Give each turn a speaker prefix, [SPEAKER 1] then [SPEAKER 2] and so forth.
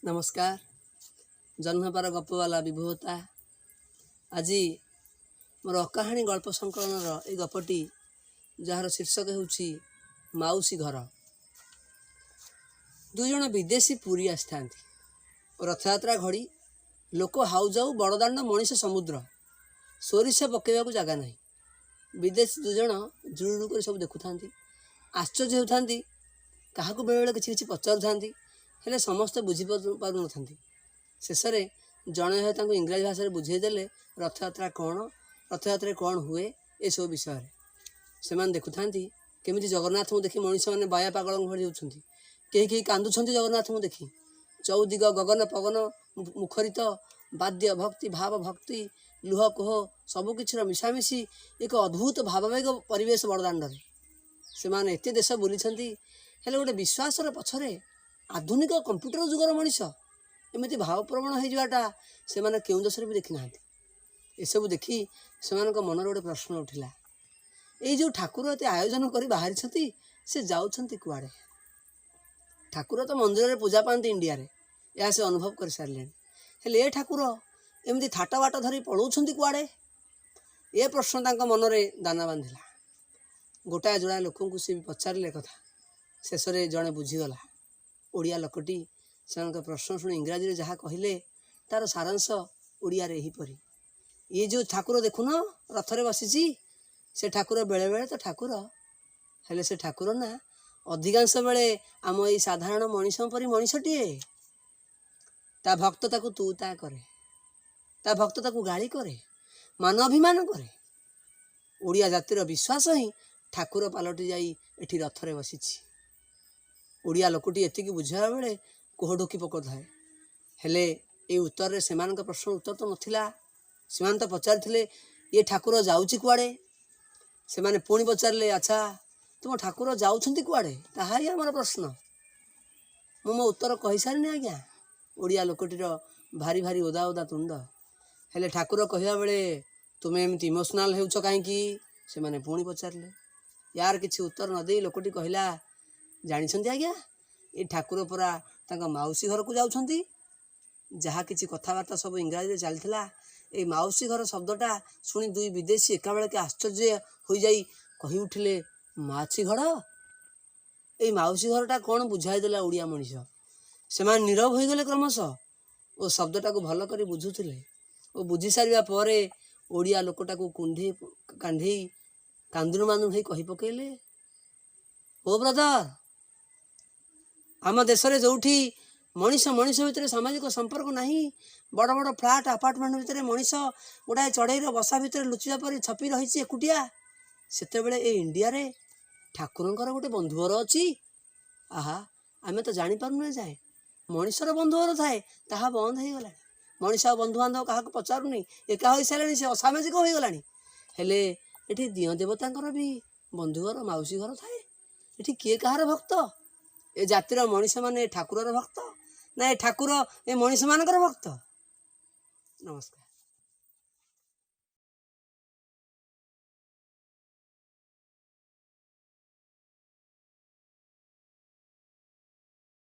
[SPEAKER 1] ନମସ୍କାର। ଜହ୍ନପାର ଗପବାଲା ବିଭୁ ହୋତା। ଆଜି ମୋର ଅକାହାଣୀ ଗଳ୍ପ ସଂକଳନର ଏଇ ଗପଟି, ଯାହାର ଶୀର୍ଷକ ହେଉଛି ମାଉସୀ ଘର। ଦୁଇ ଜଣ ବିଦେଶୀ ପୁରୀ ଆସିଥାନ୍ତି। ରଥଯାତ୍ରା ଘଡ଼ି, ଲୋକ ହାଉଯାଉ, ବଡ଼ଦାଣ୍ଡ ମଣିଷ ସମୁଦ୍ର, ସୋରିଷ ପକାଇବାକୁ ଜାଗା ନାହିଁ। ବିଦେଶୀ ଦୁଇ ଜଣ ଜୁଳୁଜୁଳୁ କରି ସବୁ ଦେଖୁଥାନ୍ତି, ଆଶ୍ଚର୍ଯ୍ୟ ହେଉଥାନ୍ତି, କାହାକୁ ବେଳେବେଳେ କିଛି କିଛି ପଚାରୁଥାନ୍ତି। ହେଲେ ସମସ୍ତେ ବୁଝି ପାରୁନଥାନ୍ତି। ଶେଷରେ ଜଣେ ଭାଇ ତାଙ୍କୁ ଇଂରାଜୀ ଭାଷାରେ ବୁଝେଇ ଦେଲେ ରଥଯାତ୍ରା କ'ଣ, ରଥଯାତ୍ରାରେ କ'ଣ ହୁଏ, ଏସବୁ ବିଷୟରେ। ସେମାନେ ଦେଖୁଥାନ୍ତି କେମିତି ଜଗନ୍ନାଥଙ୍କୁ ଦେଖି ମଣିଷମାନେ ବାୟା ପାଗଳଙ୍କ ଭଳି ହେଉଛନ୍ତି। କେହି କେହି କାନ୍ଦୁଛନ୍ତି ଜଗନ୍ନାଥଙ୍କୁ ଦେଖି। ଚଉଦିଗ ଗଗନ ପବନ ମୁଖରିତ, ବାଦ୍ୟ, ଭକ୍ତି ଭାବ, ଭକ୍ତି, ଲୁହ, କୋହ ସବୁକିଛିର ମିଶାମିଶି ଏକ ଅଦ୍ଭୁତ ଭାବାବେଗ ପରିବେଶ ବଡ଼ଦାଣ୍ଡରେ। ସେମାନେ ଏତେ ଦେଶ ବୁଲିଛନ୍ତି, ହେଲେ ଗୋଟେ ବିଶ୍ୱାସର ପଛରେ ଆଧୁନିକ କମ୍ପ୍ୟୁଟର ଯୁଗର ମଣିଷ ଏମିତି ଭାବପ୍ରବଣ ହେଇଯିବାଟା ସେମାନେ କେଉଁ ଦେଶରେ ବି ଦେଖିନାହାନ୍ତି। ଏସବୁ ଦେଖି ସେମାନଙ୍କ ମନରେ ଗୋଟେ ପ୍ରଶ୍ନ ଉଠିଲା, ଏଇ ଯେଉଁ ଠାକୁର ଏତେ ଆୟୋଜନ କରି ବାହାରିଛନ୍ତି, ସେ ଯାଉଛନ୍ତି କୁଆଡ଼େ? ଠାକୁର ତ ମନ୍ଦିରରେ ପୂଜା ପାଆନ୍ତି ଇଣ୍ଡିଆରେ, ଏହା ସେ ଅନୁଭବ କରିସାରିଲେଣି। ହେଲେ ଏ ଠାକୁର ଏମିତି ଥାଟ ବାଟ ଧରି ପଳାଉଛନ୍ତି କୁଆଡ଼େ? ଏ ପ୍ରଶ୍ନ ତାଙ୍କ ମନରେ ଦାନା ବାନ୍ଧିଲା। ଗୋଟାଏ ଯୋଡ଼ାଏ ଲୋକଙ୍କୁ ସେ ବି ପଚାରିଲେ କଥା। ଶେଷରେ ଜଣେ ବୁଝିଗଲା। ଓଡ଼ିଆ ଲୋକଟି ସେମାନଙ୍କ ପ୍ରଶ୍ନ ଶୁଣି ଇଂରାଜୀରେ ଯାହା କହିଲେ, ତାର ସାରାଂଶ ଓଡ଼ିଆରେ ଏହିପରି: ଇଏ ଯେଉଁ ଠାକୁର ଦେଖୁନ ରଥରେ ବସିଛି, ସେ ଠାକୁର ବେଳେବେଳେ ତ ଠାକୁର, ହେଲେ ସେ ଠାକୁର ନା ଅଧିକାଂଶ ବେଳେ ଆମ ଏଇ ସାଧାରଣ ମଣିଷଙ୍କ ପରି ମଣିଷଟିଏ। ତା ଭକ୍ତ ତାକୁ ତୁ ତା କରେ, ତା ଭକ୍ତ ତାକୁ ଗାଳି କରେ, ମାନ ଅଭିମାନ କରେ। ଓଡ଼ିଆ ଜାତିର ବିଶ୍ୱାସ ହିଁ ଠାକୁର ପାଲଟି ଯାଇ ଏଠି ରଥରେ ବସିଛି। ଓଡ଼ିଆ ଲୋକଟି ଏତିକି ବୁଝାଇବା ବେଳେ କୋହ ଢୋକି ପକାଉଥାଏ। ହେଲେ ଏଇ ଉତ୍ତରରେ ସେମାନଙ୍କ ପ୍ରଶ୍ନ ଉତ୍ତର ତ ନଥିଲା। ସେମାନେ ତ ପଚାରିଥିଲେ, ଇଏ ଠାକୁର ଯାଉଛି କୁଆଡ଼େ? ସେମାନେ ପୁଣି ପଚାରିଲେ, ଆଚ୍ଛା, ତୁମ ଠାକୁର ଯାଉଛନ୍ତି କୁଆଡ଼େ, ତାହା ହିଁ ଆମର ପ୍ରଶ୍ନ। ମୁଁ ମୋ ଉତ୍ତର କହିସାରିନି ଆଜ୍ଞା। ଓଡ଼ିଆ ଲୋକଟିର ଭାରି ଭାରି ଓଦା ଓଦା ତୁଣ୍ଡ। ହେଲେ ଠାକୁର କହିବା ବେଳେ ତୁମେ ଏମିତି ଇମୋସନାଲ୍ ହେଉଛ କାହିଁକି? ସେମାନେ ପୁଣି ପଚାରିଲେ। ୟାର କିଛି ଉତ୍ତର ନ ଦେଇ ଲୋକଟି କହିଲା, ଜାଣିଛନ୍ତି ଆଜ୍ଞା, ଏ ଠାକୁର ପରା ତାଙ୍କ ମାଉସୀ ଘରକୁ ଯାଉଛନ୍ତି। ଯାହା କିଛି କଥାବାର୍ତ୍ତା ସବୁ ଇଂରାଜୀରେ ଚାଲିଥିଲା, ଏଇ ମାଉସୀ ଘର ଶବ୍ଦଟା ଶୁଣି ଦୁଇ ବିଦେଶୀ ଏକାବେଳକେ ଆଶ୍ଚର୍ଯ୍ୟ ହୋଇଯାଇ କହି ଉଠିଲେ, ମାଛି ଘର? ଏଇ ମାଉସୀ ଘରଟା କ'ଣ ବୁଝାଇଦେଲା ଓଡ଼ିଆ ମଣିଷ। ସେମାନେ ନୀରବ ହୋଇଗଲେ କ୍ରମଶଃ ଓ ଶବ୍ଦଟାକୁ ଭଲ କରି ବୁଝୁଥିଲେ ଓ ବୁଝି ସାରିବା ପରେ ଓଡ଼ିଆ ଲୋକଟାକୁ କୁଣ୍ଢେଇ କାଣ୍ଢେଇ କାନ୍ଦୁଣୁ ମାନ୍ଦୁଣୁ ହେଇ କହି ପକେଇଲେ, ଓ ବ୍ରଦର, ଆମ ଦେଶରେ ଯେଉଁଠି ମଣିଷ ମଣିଷ ଭିତରେ ସାମାଜିକ ସମ୍ପର୍କ ନାହିଁ, ବଡ଼ ବଡ଼ ଫ୍ଲାଟ୍ ଆପାର୍ଟମେଣ୍ଟ ଭିତରେ ମଣିଷ ଗୁଡ଼ାଏ ଚଢ଼େଇର ବସା ଭିତରେ ଲୁଚିବା ପରି ଛପି ରହିଛି ଏକୁଟିଆ, ସେତେବେଳେ ଏ ଇଣ୍ଡିଆରେ ଠାକୁରଙ୍କର ଗୋଟେ ବନ୍ଧୁଘର ଅଛି। ଆହା, ଆମେ ତ ଜାଣିପାରୁନୁ ଯାଏଁ। ମଣିଷର ବନ୍ଧୁଘର ଥାଏ, ତାହା ବନ୍ଦ ହେଇଗଲାଣି। ମଣିଷ ଆଉ ବନ୍ଧୁବାନ୍ଧବ କାହାକୁ ପଚାରୁନି, ଏକା ହୋଇସାରିଲାଣି, ସେ ଅସାମାଜିକ ହୋଇଗଲାଣି। ହେଲେ ଏଠି ଦିଅଁ ଦେବତାଙ୍କର ବି ବନ୍ଧୁଘର, ମାଉସୀ ଘର ଥାଏ। ଏଠି କିଏ କାହାର ଭକ୍ତ? ଏ ଜାତିର ମଣିଷମାନେ ଏ ଠାକୁରର ଭକ୍ତ ନା ଏ ଠାକୁର ଏ ମଣିଷମାନଙ୍କର ଭକ୍ତ? ନମସ୍କାର।